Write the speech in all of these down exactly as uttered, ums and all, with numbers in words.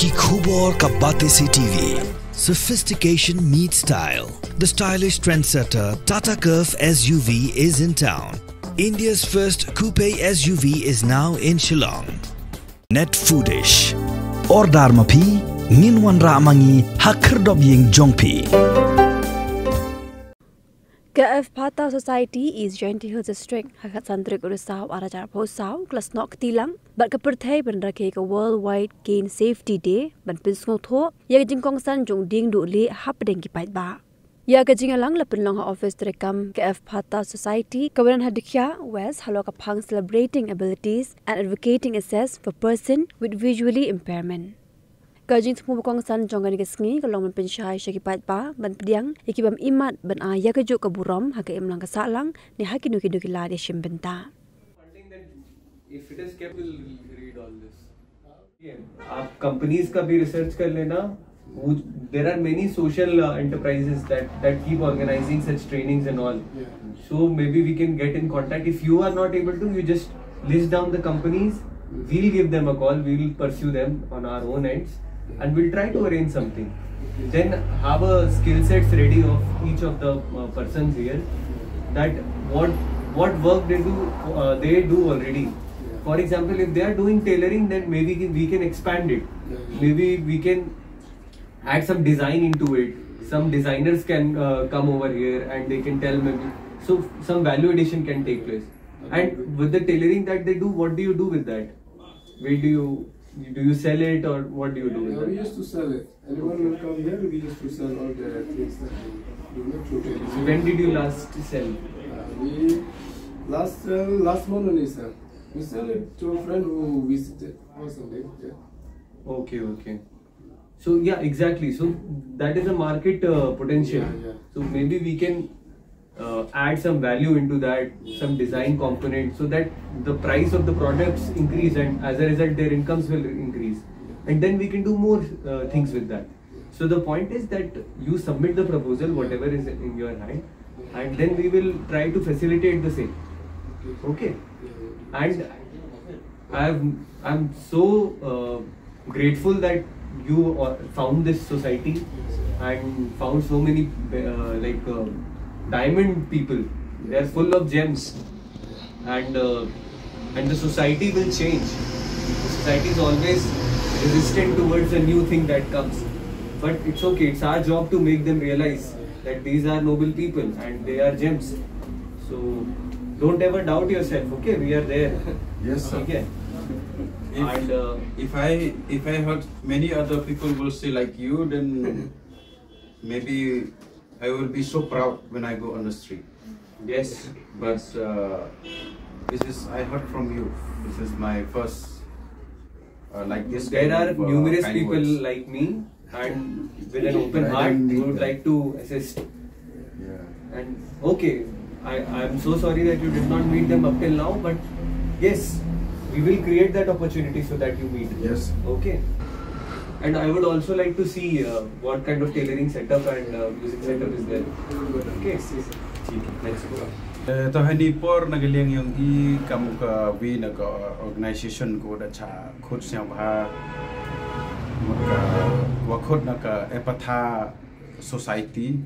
Ki khubor ka Batesi T V. Sophistication meets style. The stylish trendsetter Tata Curvv S U V is in town. India's first coupe S U V is now in Shillong. Net Foodish. Order ma phi, ngin wanrah ma ngi ha khyrdop ying jong phi. Ka F Pata Society East Jaintia Hills District ha ka khatsan tarik u Risaw ar hajar arphaw saw ka la snoh kti lang bad ka pyrthei ban rakhe ka Worldwide Cane Safety Day ban pynsngewthuh ïa ka jingkongsan jong u dieng duh lieh hapdeng ki paidbah. Ïa ka jingïalang la pynlong ha office treikam ka F Pata Society ka wa don ha Dkhiah West halor ka phang Celebrating Abilities and Advocating Access for Person with Visually Impairment. Ka jingthmu ba kongsan jong kane ka sngi ka long ban pynshai sha ki paidbah ban pdiang ïa ki bym imat ban ai ïa ka juk ka burom ha ka imlang ka sahlang ne ha kino kino ki lad ïashim bynta. Funding that if it is kept, we'll read all this. आप कंपनीज का भी रिसर्च कर लेना। वो, there are many social, uh, enterprises that, that keep organizing such trainings and all. Yeah. So maybe we can get in contact. If you are not able to, you just list down the companies. Mm. We'll give them a call. We'll pursue them on our own ends, yeah, and we'll try to arrange something. Okay. Then have a skill sets ready of each of the, uh, persons here. Yeah. That what, what work they do, uh, they do already. Yeah. For example, if they are doing tailoring, then maybe we can expand it. Yeah, yeah. Maybe we can add some design into it. Some designers can, uh, come over here and they can tell maybe. So some value addition can take place. Okay. And with the tailoring that they do, what do you do with that? Where do you, do you sell it or what do you do with that? Yeah, we used to sell it. Anyone will come here, we used to sell all the things that we do, not through television. When did you last sell? Uh, we last sell last month only, sir. We sell it to a friend who visited or something. Yeah. Okay, okay. So, yeah, exactly. So that is a market, uh, potential. Yeah, yeah. So maybe we can, uh, add some value into that, yeah, some design component, so that the price of the products increase, and as a result, their incomes will increase. Yeah. And then we can do more, uh, things with that. Yeah. So the point is that you submit the proposal, yeah, whatever is in your hand, yeah, and then we will try to facilitate the same. Okay. Okay? Yeah, yeah. And I've, I'm so, uh, grateful that you, uh, found this society and found so many, uh, like, uh, diamond people. They are full of gems, and, uh, and the society will change. The society is always resistant towards a new thing that comes, but it's okay. It's our job to make them realize that these are noble people and they are gems. So don't ever doubt yourself, okay? We are there. Yes, sir. Okay? If, and, uh, if I, if I heard many other people will say like you, then maybe I will be so proud when I go on the street. Yes. But, uh, this is, I heard from you. This is my first, uh, like this kind of, uh, kind words. There are numerous people like me and with an open heart who would like to assist. Yeah. And okay, I, I'm so sorry that you did not meet them up till now, but yes, we will create that opportunity so that you meet. Yes. Okay. And I would also like to see, uh, what kind of tailoring setup and, uh, music setup is there. Okay. Thanks. Eh, to hani por na ka liang yong i kam ka wi na ka organization ko da cha khut sñiawbha mut ka wa khut na ka F Pata Society,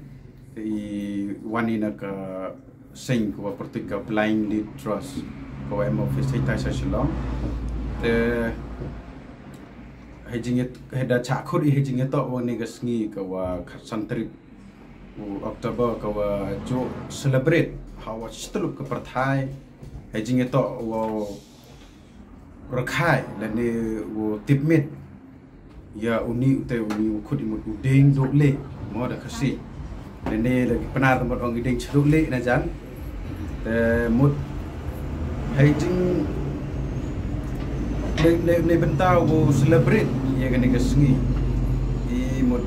i wan i na ka seng ko wa pyrtuit ka Blind Lead Trust ko wa em office hei tai sa Shillong. Te hei jingit, hei da cha khut i hei jingit to wa ni ka sngi ko wa khatsan tarik u October ko wa ju celebrate ha wa stlup ka pyrthai hei jingit to wa rakhai lane u tipmit ya uni u te uni u khut i mut u ding dok le mo da Khasi. Lane la ki Pnar mut ong i ding chaduk le na jan. Te mut hei jing le, le, le bynta u celebrate ya kani ka sngi. I mut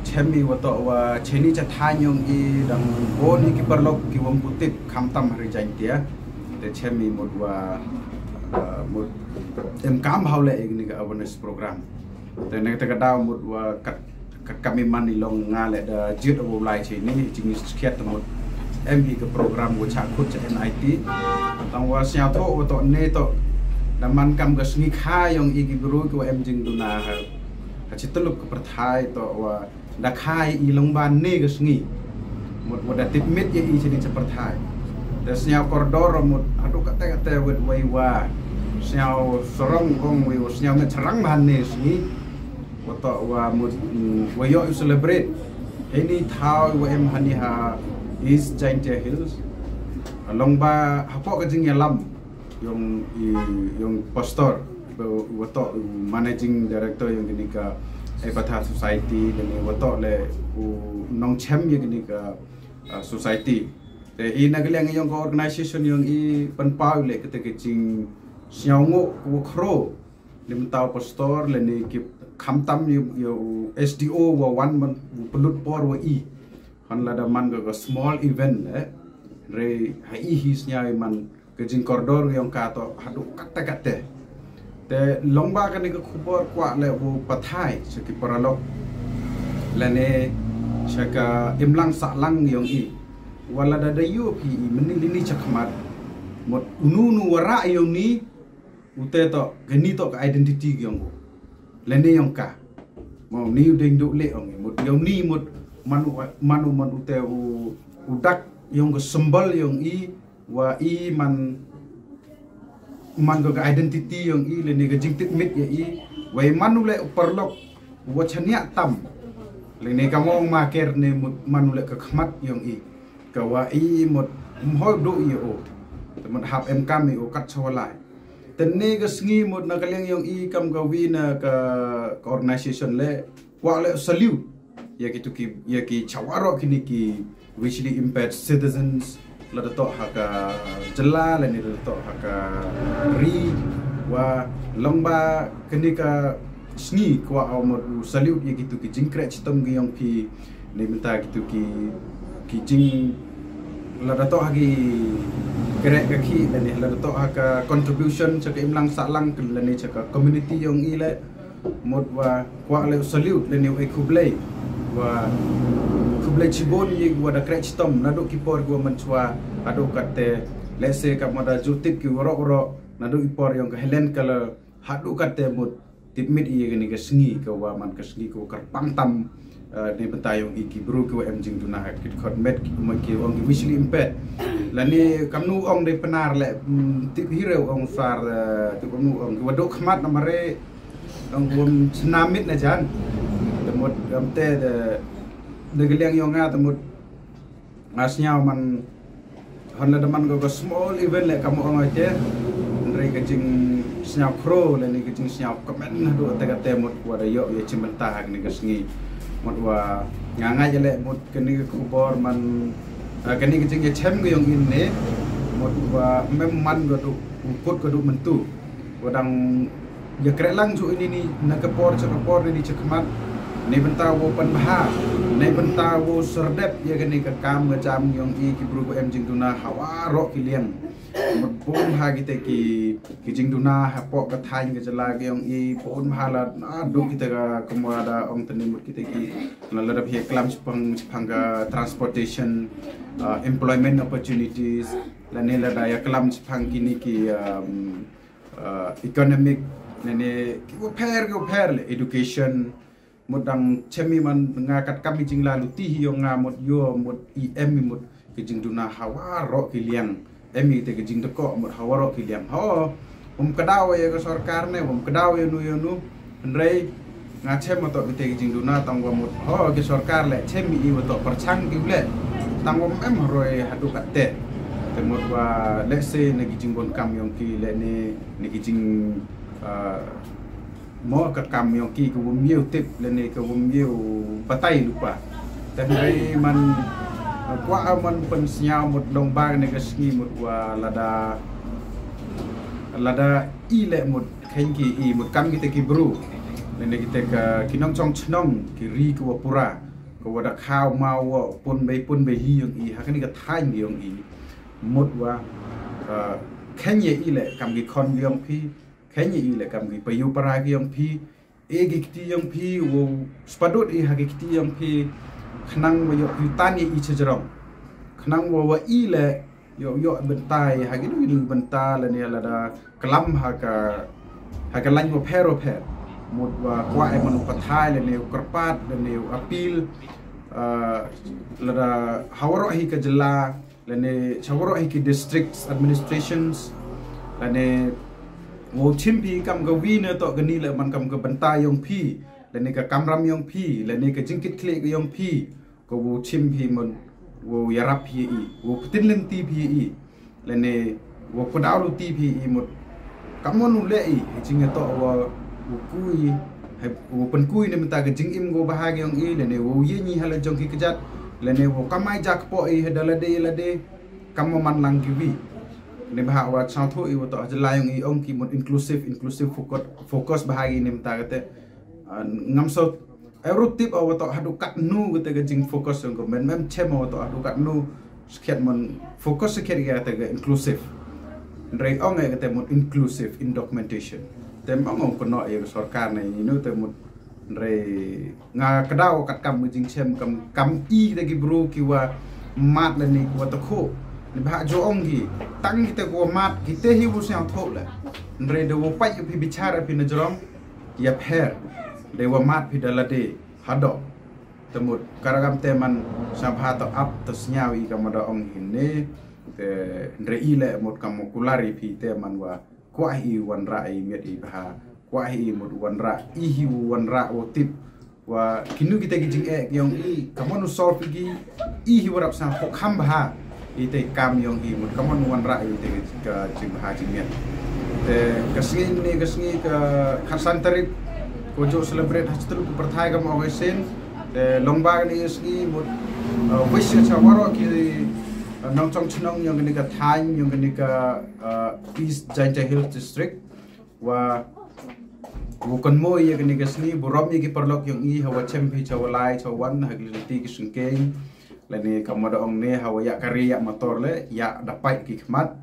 chem i wa to wa cheni cha thaiñ yong i dang bun i ki paralok ki wam putip khamtam ha ri Jaintia. Te chem i mut wa, uh, mut em kam hau le ini ka awareness program. Te ne te ka daw mut wa kat, kat kami man i long nga le da jied u lai chini jing i skhiat mut em i ka program wa cha khut cha N I T. Tang wa sñiawthoh wa to ne to Da man kam ka sngi kha yong i ki bru ki wa em jingduna ha, ha chi tyllup ka pyrthai toh wa da kha i lyngba ne ka sngi. Mut wa da tipmit ya i chini cha pyrthai. Te sniaw kordor mut hadooh katte katte wet wei wa sniaw sarong ong wei wa sniaw met sarang bha ne sngi. Wa toh wa mut, mm, wa yoh u celebrate. Heini thaw wa em hani ha East Jaintia Hills. Lyngba hapoh ka jingyalam yong i, yong pastor, wa toh u managing director yong kini ka Epatha Society, lane wa toh le u nongchem ya kini ka, ah, society. Te i na ka liang yong ka organization yong i pynpaw le kata ka jingsniawnguh wa khraw. Neibynta u pastor lane ki khamtam ya, ya u S D O wa wan man u pynlut por wa i. Han lada man ka, ka small event le. Re ha i hi sniaw i man ka jingkordor yong ka toh hadooh katte katte. Te lyngba kani ka khubor kwah le u pathai cha ki paralok lane cha ka imlang sahlang yong i. Wa lada da yoh phi i mynni lini chakhmat. Mut unu unu wa rah yong ni, ute toh, kani toh ka identity yong u. Lane yong ka. Mo ni u deng du le ong. Mut yong ni mut man u, man u, man ute u, u dak yong ka symbol yong i, wa i man, man ka, ka identity yong i, lane ka jingtipmit ya i. Wa i man u le u paralok wa chaniah tam. Lane ka mong ma ker ne mut man u le ka khmat yong i. Ka wa i mut mhoi du i o. Te mut hap em kam i o kat cha wa lai. Te ne ka sngi mut na ka liang yong i kam ka wi na ka, ka organization le. Kwah le salute ya ki tu ki, ya ki cha waroh kini ki visually impaired citizens, lada toh ha ka jylla lane lada toh ha ka ri, wa lyngba kani ka sngi kwah o mut u salute ya ki tu ki jingkreh chitom ki yong phi, neibynta ki tu ki, ki jing, lada toh ha ki kreh ka khi lane lada toh ha ka contribution cha ka imlang sahlang lane cha ka community yong i le. Mut wa kwah le u salute lane u e khublei. Wa khublei chibun ya ki wa da kreh chitom nadooh ki por ki wa mynchwa hadooh katte. Lehse ka mut da ju tip ki waroh waroh nadooh i por yong ka Helen Keller hadooh katte mut tipmit i ya kani ka sngi ka wa man ka sngi ka wa kyrpang tam, eh, neibynta yong i ki bru ki wa em jingduna ha ki dkhot met ki mut ki ong ki visually impaired. Lane kamnu ong dei Pnar le, mm, tip hi re ong sar, eh, tip kamnu ong ki wa dooh khmat na mare. Ong wam chnamit na jan. Te mut, am te de, de ka liang yong nga te mut nga sniaw man, hon lada man ko ka small event le kam ong aite. Hynrei ka jingsniaw khraw lane ka jingsniaw kmen hadooh katte katte mut wa da yoh ya chimbynta ha kani ka sngi. Mut wa nga ngait le mut kani ka khubor man, eh, kani ka jingyachem ka yong i ne. Mut wa mem man ka du, u kut ka du myntu. Wa dang ya kreh lang ju ini ni na ka por cha ka por ni chakhmat. Neibynta wow pynbha, neibynta wow serdep ya kani ka kam ka jam yong i ki bru ki wa em jingduna ha waroh ki liang. Mut bun ha kite ki, ki jingduna hapoh ka thaiñ ka jylla ki yong i, bun ha la, na du kite ka kamwa da ong tani mut kite ki, na lada phi klam chiphang, chiphang ka transportation, ah, employment opportunities, lane lada ya klam chiphang kini ki, um, ah, economic, lane ki wa pher, ki wa pher le, education. Mut dang chem i man nga kat kam i jingla luti hi yong nga mut yoh mut i em i mut ki jingduna ha waroh ki liang. Em i te ki jingdakot mut ha waroh ki liang. Ho, um kdaw ya ka sorkar ne, um kdaw ya nu ya nu. Hynrei nga chem mut toh kite ki jingduna tang wa mut. Ho, ki sorkar le, chem i wa toh pyrchang ki u le. Tang wa em roi hadooh katte. Te mut wa, let's say, ne ki jingbun kam yong ki le ne, ne ki jing, ah, mo ka kam yong ki ka wym yoh tip lane ka wym yoh batai lypa. Te hynrei man, kwah man pynsniaw mut lyngba ne ka sngi mut wa lada, lada i le mut kheiñ ki i mut kam kite ki bru. Lane kite ka ki nongchong chnong ki ri ka wa pura. Ka wa da khaw ma wa pun bei pun bei hi yong i ha kani ka thaiñ yong i. Mut wa, ah, kheiñ ya i le kam ki khon yong phi. Kheiñ ya i le kam ki payu para ki yong phi, e ki kti yong phi, wow spadut i ha ki kti yong phi, khnang wa yoh phi tan ya i chajrong. Khnang wa wa i le, Yoh yoh bynta i ha kinu kinu bynta lane lada klam ha ka ha ka lain wa pher wa pher. Mut wa kwah i man u pathai lane u kyrpad lane u appeal, ah, lada ha waroh hi ka jylla lane ha waroh hi ki districts administrations lane wow chim phi kam ka wi ne toh kani le man kam ka bynta yong phi lane ka kamram yong phi lane ka jingkit khlieh ka yong phi. Ko wow chim phi man, wow yarap phi i, wow pyntin lynti phi i, lane wow pyndaw luti phi i mut. Kam mon u leh i, i jingtoh wa wow kui, hei wow pynkui ne mynta ka jingim ko bha ka yong i, lane wow ye ni hala jong ki kjat, lane wow kamai jak po i hada lade lade, kam mo man lang ki wi. Ne bha wa chang tho i wa toh jylla yong i ong ki mut inclusive, inclusive focus, focus bha i ne mynta kate. Ah, ngam so Eru tip awa toh hadu katnu kata ka jing focus yong ko men mem chem awa toh hadu katnu skhet mon focus skhet ya kata ka inclusive. Ndrei ong ya kata mut inclusive in documentation. Tem ong ong kono ya ka sorkar na inu te mut ndrei nga kadaw kat kam ka jing chem kam kam i kata ki bru ki wa mat la ni ki wa takho. Ni bha jo ong ki tang kita ki wa mat kita hi wu siang tho la. Ndrei de wo pait phi bichar phi na jrong ya pher. De wa mat phi da lade. Hadok. Te mut, kara kam te man, sngewbha to ap, to sngew i kam da ong hi ne, te ndre i le mut kam mo kular i phi te man wa, kwah i wanrah i miat i bha, kwah i mut wanrah, i hi wanrah wa tip, wa kinu kita ki jingeh ki yong i, kam mo nu solve ki, i hi warap sang ho kham bha. I te kam yong i mut kam mo wanrah i te ka jingbha jingmiat. Te ka sngi ne ka sngi ka khatsan tarik ko jo celebrate ha chitru ku pyrthai kam August Sin. Te long ba ni sngi mut, uh, wish cha waroh ki, uh, nongchong chnong yong kani ka thaiñ yong kani ka, uh, East Jaintia Hills District. Wa, wa kon mo ya kani ka sngi, burom ya ki paralok yong i, hawa chem phi cha wa lai, cha wan, ha ki lynti ki sengkeng. Lane kam wa da ong ne, hawa ya kari ya motor le, ya da pait ki khmat.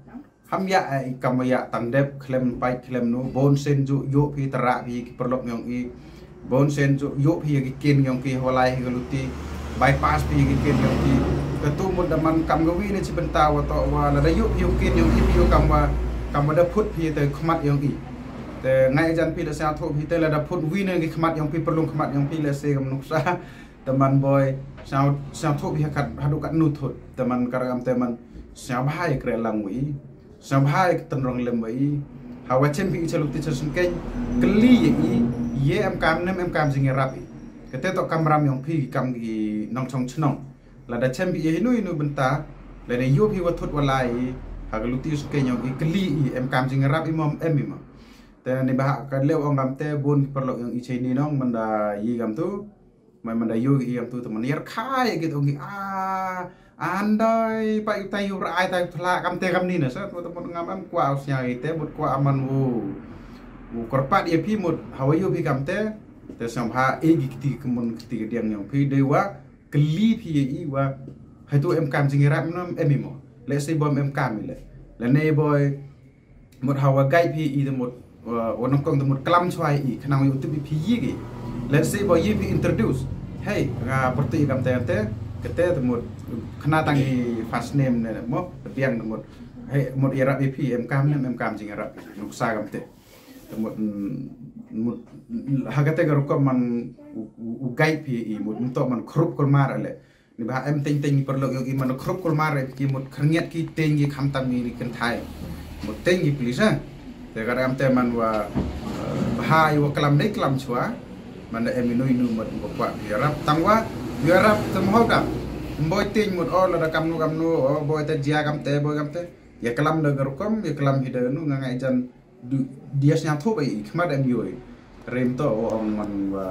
Ham ya, eh, kam wa ya tang dep, khlem pait, khlem nu, bon sen ju, yoh phi tara phi ki paralok yong i. Bon sen ju, yoh phi ya ki kin yong ki, hawa lai hi ka luti. Bypass phi ya ki kin yong ki. Katu mut da man kam ka wi ne chi bynta wa toh wa, lada yoh phi ya ki kin yong i, phi yoh kam wa, kam wa da phut phi te khmat yong i. Te ngai jan phi da sa tho phi te lada phut wi ne ki khmat yong phi, pyrlung khmat yong phi le se kam nuksa. Te man boi, sa, sa tho phi ha kat, hadu kat nu thut. Te man kara kam te man, sa bha ya kre lang wi. Sa bha ya ka tynrong lem wi. Hawa chem phi i cha luti cha sengkeng. Kylli ya i, ye em kam nem em kam jingyarap i. Kate toh kamram yong phi kam ki nongchong chnong. Lada chem phi ya hinu hinu bynta. Lada yoh phi wa thut wa lai i. Ha ka luti sengkeng yong i kylli i em kam jingyarap i mo em i mo. Te ni bha ka leh ong kam te bun ki paralok yong i chei ni nong manda yi kam tu. Mai manda yoh i kam tu te man yar khai ki tu ngi a, andai pa utai yu ra ai tai thla kam te kam ni na sa, mut mut ngam am kwah u sñiaw i te, mut kwah man u, u kyrpad ya phi mut, hawa yoh phi kam te, te sñiaw bha e ki kti ka mun kti ka diang yong phi de wa, kylli phi ya i wa, hai tu em kam jingyarap nam em i mo. Let's say bom em kam i le. Lane boi, mut hawa guide phi i te mut, uh, wa nongkong te mut klam chwa i, khnang yoh tip i phi yi ki. Let's say boi yi phi introduce. Hey, nga pyrtuit i kam te te, kate te mut, khana tang i first name ne mo, te biang te mut. Hey, mut yarap i phi, em kam nem, em kam jingyarap i, nuksa kam te. Te mut, mm, mut, ha kate ka rukom man u, u, u guide phi i, mut, mut to man khrup kulmar le. Ni bha em teng teng ki paralok yong i man khrup kulmar e ki mut khyrngiat ki teng ki khamtam ni kynthai. Mut teng ki please, eh. Te kara am te man wa, eh, bha i wa klam dei klam chwa. Man da em inu inu mut wa kwah phi yarap. Tang wa, yarap te mho kam. Mboi teng mut o lada kam nu kam nu, o boi te jia kam te, boi kam te. Ya klam da ka rukom, ya klam hi da nu nga ngai jan du, dia sñiaw tho bai i, khmat em yoi. Rem to o ong man wa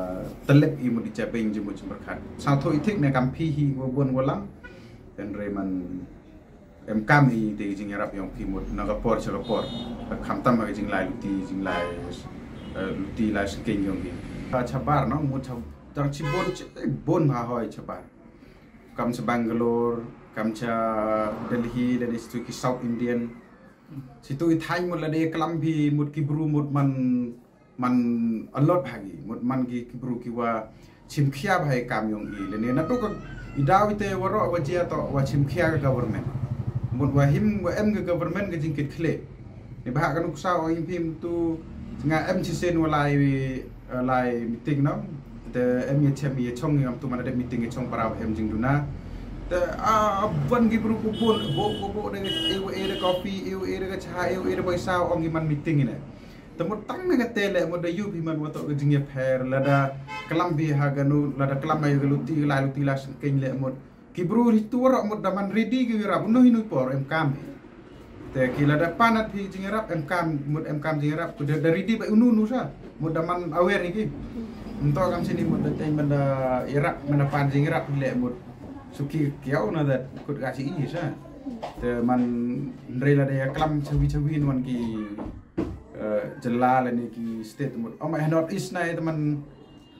telep i mut i cha beng ji mut chim berkhat. Sñiaw tho i thik ne kam phi hi wa bun wa lang. Ten re man em kam i te jingyarap yong phi mut na ka por cha ka por. Khamtam ha jinglai luti, jinglai, eh, luti lai sengkeng yong i. Chabar no mut cha, tang chi bun, chi bun ha hoi chabar. Kam cha Bangalore, kam cha Delhi, dan i situ ki South Indian. Situ i thaiñ mut lada klam phi mut ki bru mut man, man a lot ha ki, mut man ki, ki bru ki wa chim khia bha i kam yong i. Lane na tu ka i daw i te waroh wa jia to wa chim khia ka government. Mut wa him wa em ka government ka jingkit khlieh. Neibhah ka nuksa o him phim tu nga em chisien wa lai, eh, lai meeting no. Te em ya chem ya chong ya tu man da meeting ya chong para em jingduna. Te a ban ki bru ku bun, bo, bo, bo, de, e, e, de coffee, e, e, de ka cha, e, e, de paisa, ong ki man meeting ine. Te mut tang na ka te le mut da yu phi man wa toh ka jingyapher, lada klam phi ha ka nu, lada klam ma yu ka luti, lai luti la sengkeng le mut. Ki bru hi tu warok mut da man ready ki rap, nu hi nu por em kam hi. Te ki lada panat phi jingyarap em kam, mut em kam jingyarap, ku da, da ready ba unu nu sa, mut da man aware hi ki. Nto kam sini mut da teng man da yarap, man da pan jingyarap le mut. Suki kiau na da kut ka si i sa. Te man ndre lada ya klam chawi chawi nuan ki, eh, jylla le ni ki state mut. Om ai North East na e te man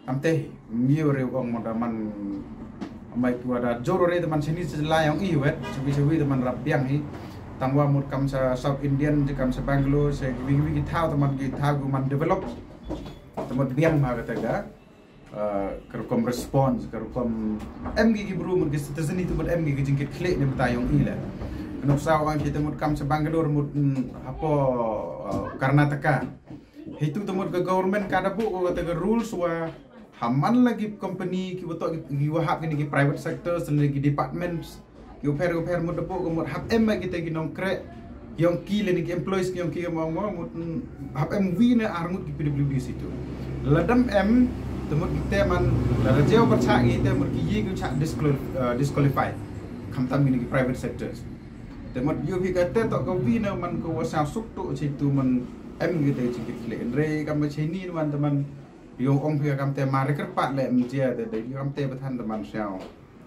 am te, miu reu ong mut da man, am ai tu ada jor re te man sini jylla yong i wet, chawi chawi te man rap biang hi. Tang wa mut kam sa South Indian, je kam sa Bangalore, se kiwi kiwi ki thaw te man ki thaw ku man develop. Te mut biang ma ka te ga. Ah, ka rukom response, ka rukom em ki ki bru mut ki citizen itu mut em ki ki jingkit khlieh ni bata yong i le. Ka nuksa ong ki te mut kam sa Bangalore mut, mm, hapo, ah, Karnataka. Hitu te mut ka government ka da buh ko ka te ka rules wa ha man la ki company ki wa toh ki, ki wa hap ki ni ki private sectors, ni ki departments, ki u pher u pher mut da buh ko mut hap em ma ki te ki nongkreh yong ki le ni ki employees ki yong ki mo mo mut, mm, hap em wi na ar ngut ki P W D situ. Ladam em, te mut ki te man, lada jeo pyrchah ki te mut ki ye ki chah disqual-, eh, disqualify. Khamtam ki ni ki private sectors. Te mut yu phi ka te toh ka wi na man ko wa sa suk tu situ man em ki te jingkit khlieh. Ndre kam ma chini man te man yu ong phi kam te ma re kyrpad le mjia te de yu kam te bathan te man siaw.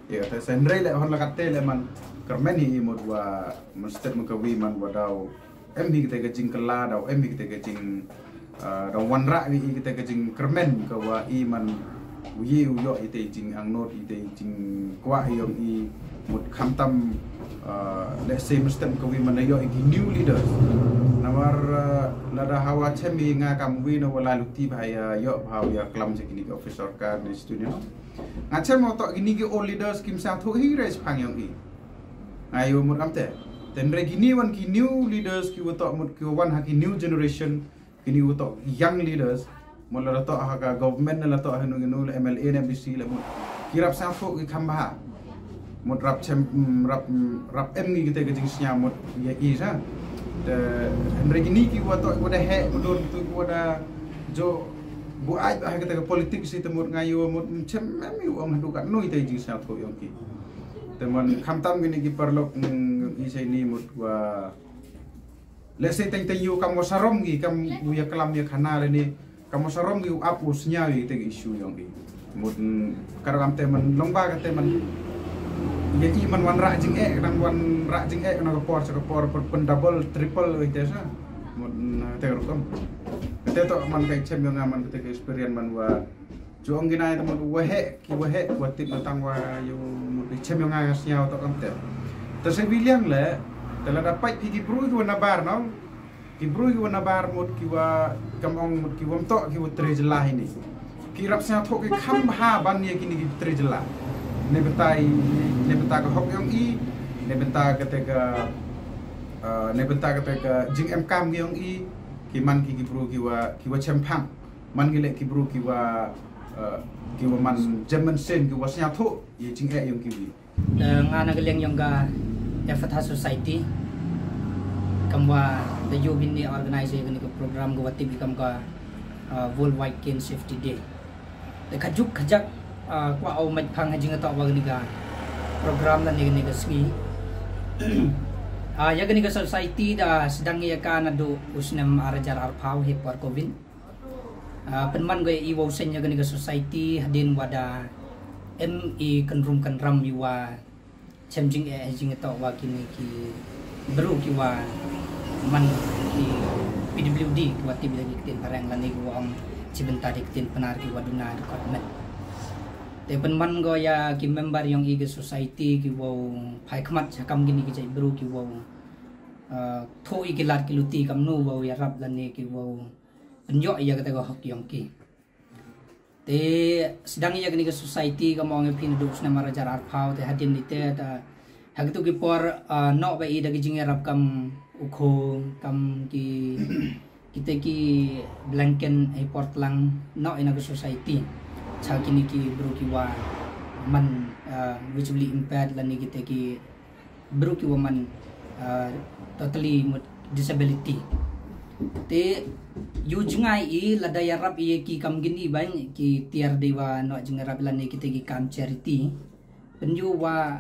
Ya, te sen rei le hon la kat te le man kyrmen hi mut wa man step man ka wi man wa daw. Em hi kite ka jingkylla daw, em hi kite ka jing, ah, daw wanrah wi hi kite ka jingkyrmen ka wa i man u ye u yoh i te jingangnud i te jingkwah yong i mut khamtam, ah, let's say man step man ka wi man da yoh i ki new leaders. Namar, ah, lada hawa chem i nga kam wi na wa la luti bha ya yoh bha ya klam cha kini ki office sorkar ni stu ni no. Nga chem wa toh kini ki old leaders kim sa thoh hi re chapang yong i. Nga yoh mut kam te. Te ndre kini wan ki new leaders ki wa toh mut ki wa wan ha ki new generation, kini wa toh young leaders. Mut la toh ha ka government la toh ha nu nu la M L A na M D C la mut. Ki rap sa thoh ki kham bha. Mut rap chem, mm, rap, mm, rap em ngi kite ka jingsñiaw mut ya i sa. Te ndre kini ki wa toh wa da heh, mut dur tu wa da jo bu ai ba ha kite ka politics i te mut nga yoh mut chem em yoh ong hadu kat nu i te jingsñiaw thoh yong ki. Te man khamtam kini ki paralok, mm, i sa ini mut wa, let's say teng teng yoh kam wa sarom ki kam u ya klam ya khana le ni kam wa sarom ki u ap u sñiaw i te ki issue yong ki. Mut, mm, kar kam te man long ba ka te man ya i man wanrah jingeh, ka dang wanrah jingeh na ka por cha ka por pen, pen double, triple i te sa. Mut, mm, te rukom. Ka te toh man ka chem yong nga man ka te ka experience man wa Ju ong ki nai te mut wa heh, ki wa heh, wa tip na tang wa yoh mut i chem yong nga sñiaw toh kam te. Te se wi liang le, te la da pait phi ki bru ki wa nabar no. Ki bru ki wa nabar mut ki wa kam ong mut ki wa mtoh ki wa tre jylla hi ni. Ki rap sñiaw thoh ki kham bha ban ya kini ki tre jylla. Ne bynta i, ne bynta ka hok yong i, ne bynta ka te ka, ah, ne bynta ka te ka jingem kam ki yong i, ki man ki ki bru ki wa, ki wa chem phang. Man ki le ki bru ki wa, eh, ki wa man jem man sien ki wa sñiaw thoh ya jingeh yong ki wi. Eh, nga na ka liang yong ka Efata Society. Kam wa da yoh bini organize ya kani ka program ka wa tip kam ka, eh, Worldwide Cane Safety Day. Te ka juk ka jak, eh, kwah o mait phang ha jingtoh wa kani ka program la ni kani ka sngi. Ah, ya kani ka society da sdang ya ka naduh u snem ar hajar arphaw he por covid. Ah, pynman ko i wow seng ya kani ka society hadien wa da em i kynrum kynram i wa chem jingeh jingtoh wa kini ki bru ki wa man ki P W D ki wa tip ya ki ktien phareng lane ki wa ong chi bynta di ktien Pnar ki wa duna recruitment. Te pynman ko ya ki member yong i ka society ki wow phai khmat cha kam kini ki jait bru ki wow, ah, thoh i ki lad ki luti kamnu wow yarap lane ki wow pynyoh ya kata ka hok yong ki. Te sdang ya kani ka society ka mong ya phi naduh snem ar hajar arphaw te hadien ni te ta Ha kitu ki por, ah, noh ba i da ki jingyarap kam u kho, kam ki, kite ki blanket, ha i por tlang, noh i na ka society. Cha kini ki bru ki wa man, ah, visually impaired lane kite ki bru ki wa man, ah, totally mut disability. Te, yow jngai i lada yarap i ya ki kam kini, bang ki tiar de wa noh jingyarap lane kite ki kam charity. Pynyoh wa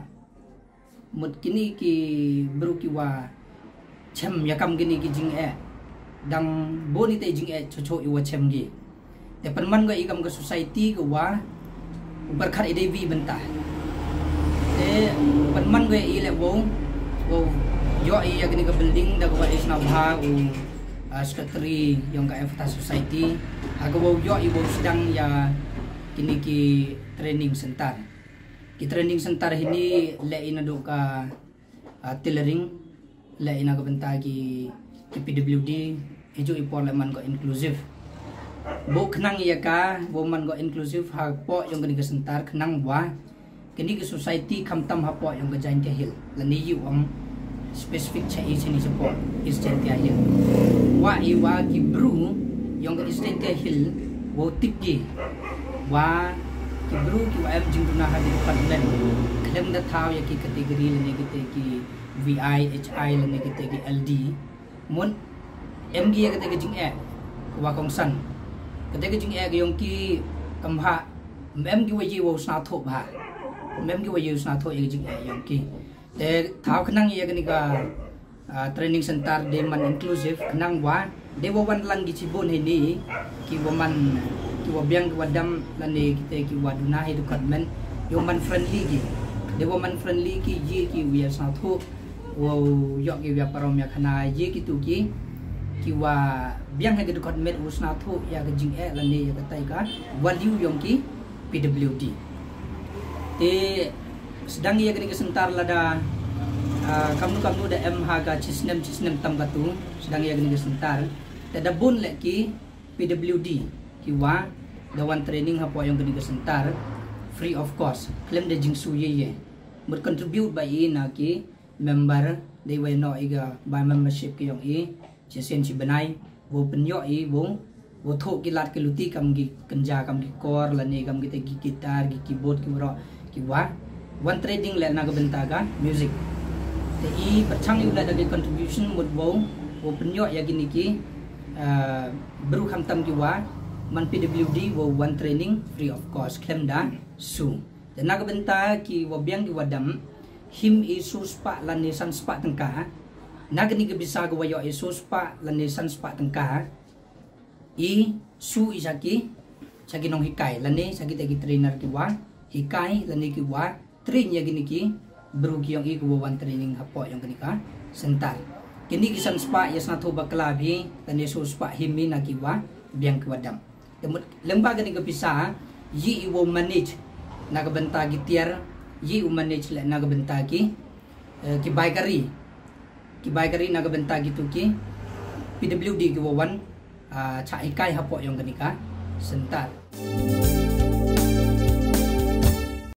mut kini ki bru ki wa chem ya kam kini ki jingeh. Dang bun i te jingeh chocho i wa chem ki. Te pynman ko i kam ka society ka wa u pyrkhat i dei wi bynta. Te pynman ko i le wow, wow yoh i ya kini ka building da ka wa i sna bha u, ah, secretary yong ka Efata Society. Ha ka wow yoh i wow sdang ya kini ki training center. Ki training center hini le i nadooh ka, ah, tailoring, le i na ka bynta ki, ki P W D, hiju i por le man ko inclusive. Bo khnang ya ka, bo man ko inclusive ha poh yong kani ka center khnang wa kani ka society khamtam ha poh yong ka Jaintia Hill. Lane i ong specific cha i chini cha poh East Jaintia Hill. Wa i wa ki bru yong ka East Jaintia Hill wow tip ki wa ki bru ki wa em jingduna ha ki department khlem da thaw ya ki category lane kite ki V I, H I lane kite ki L D. Mut em ki ya kite ki jingeh wa kongsan. Kite ki jingeh ki yong ki kam bha, em ki wa ye wow sna thoh bha. Em ki wa ye wow sna thoh ya ki jingeh yong ki. Te thaw khnang ya kani ka, ah, training center de man inclusive khnang wa de wa wan lang ki chibun hini ki wa man, ki wa biang ki wa dam lane kite ki wa duna ha i department yow man friendly ki. De wa man friendly ki, ye ki wow ya sna thoh, wow yoh ki wow ya parom ya khana, ye ki tu ki, ki wa biang ha ki department wow sna thoh ya ka jingeh lane ya ka tai ka value yong ki P W D. Te sdang ya kani ka center lada, ah, kamnu kamnu da em ha ka chisnem chisnem tam katu, sdang ya kani ka center. Te da bun le ki P W D ki wa da wan training ha poh yong kani ka center free of cost, khlem da jingsu ye ye. Mut contribute ba i na ki member, de wa noh i ka ba membership ki yong i, chi sien chi bnai, wow pynyoh i wow, wow thoh ki lad ki luti kam ki kynja, kam ki kor lane kam kite ki guitar, ki keyboard, ki waroh ki wa wan training le na ka bynta ka music. Te i pyrchang i u le da ki contribution mut wow, wow pynyoh ya kini ki, ah, bru khamtam ki wa man P W D wow wan training free of cost khlem da su. Te na ka bynta ki wa biang ki wa dam, him i soo spah lane san spah tyngka. Na kani ka pisa ka wa yoh i soo spah lane san spah tyngka, i su i cha ki, cha ki nonghikai lane cha kite ki trainer ki wa hikai lane ki wa train ya kini ki bru ki yong i ki wa wan training ha poh yong kani ka center. Kini ki san spah ya sna thoh bakla phi lane soo spah him i na ki wa biang ki wa dam. Te mut lyngba kani ka pisa, ye i wow manage na ka bynta ki tiar, ye i wow manage le na ka bynta ki, eh, ki bai kari, ki bai kari na ka bynta ki tu ki P W D ki wa wan, ah, cha hikai ha poh yong kani ka center.